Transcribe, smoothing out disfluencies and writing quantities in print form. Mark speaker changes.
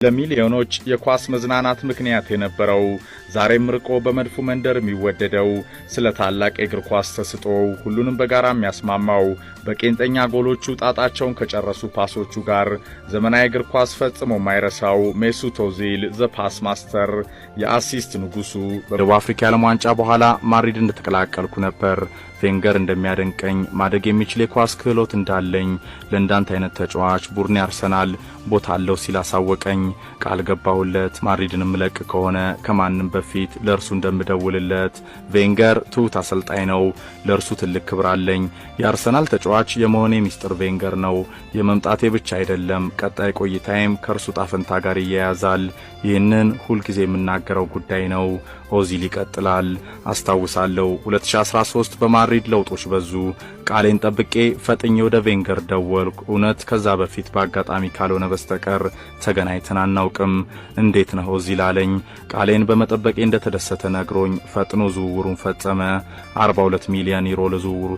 Speaker 1: ለሚሊዮኖች የኳስ መዝናናት ምክንያት የነበረው፣ ዛሬም ርቆ በመድፉ መንደር የሚወደደው፣ ስለ ታላቅ የእግር ኳስ ተሰጥኦው ሁሉንም በጋራ የሚያስማማው፣ በቄንጠኛ ጎሎቹ ጣጣቸውን ከጨረሱ ፓሶቹ ጋር ዘመናዊ እግር ኳስ ፈጽሞ የማይረሳው ሜሱት ኦዚል፣ the pass master፣ የ assist ንጉሱ፣ በደቡብ አፍሪካ የዓለም ዋንጫ በኋላ ማድሪድ እንደተቀላቀልኩ ነበር ቬንገር እንደሚያደንቀኝ፣ ማደግ የሚችል የኳስ ክህሎት እንዳለኝ፣ ለእንዳንተ አይነት ተጫዋች ቡድኔ አርሰናል ቦታ አለው ሲል አሳወቀኝ። ቃል ገባሁለት ማድሪድን ምለቅ ከሆነ ከማንም በፊት ለእርሱ እንደምደውልለት። ቬንገር ትሁት አሰልጣኝ ነው። ለእርሱ ትልቅ ክብር አለኝ። የአርሰናል ተጫዋች የመሆኔ ሚስጥር ቬንገር ነው። የመምጣቴ ብቻ አይደለም፣ ቀጣይ ቆይታዬም ከእርሱ ጣፈንታ ጋር ይያያዛል። ይህንን ሁልጊዜ የምናገረው ጉዳይ ነው። ኦዚል ይቀጥላል። አስታውሳለሁ፣ 2013 በማድሪድ ለውጦች በዙ። ቃሌን ጠብቄ ፈጥኜ ወደ ቬንገር ደወልኩ። እውነት ከዛ በፊት በአጋጣሚ ካልሆነ በስተቀር ተገናኝተን አናውቅም። "እንዴት ነህ ኦዚል?" አለኝ። ቃሌን በመጠበቄ እንደተደሰተ ነግሮኝ ፈጥኖ ዝውውሩን ፈጸመ። 42 ሚሊዮን ዩሮ ለዝውውሩ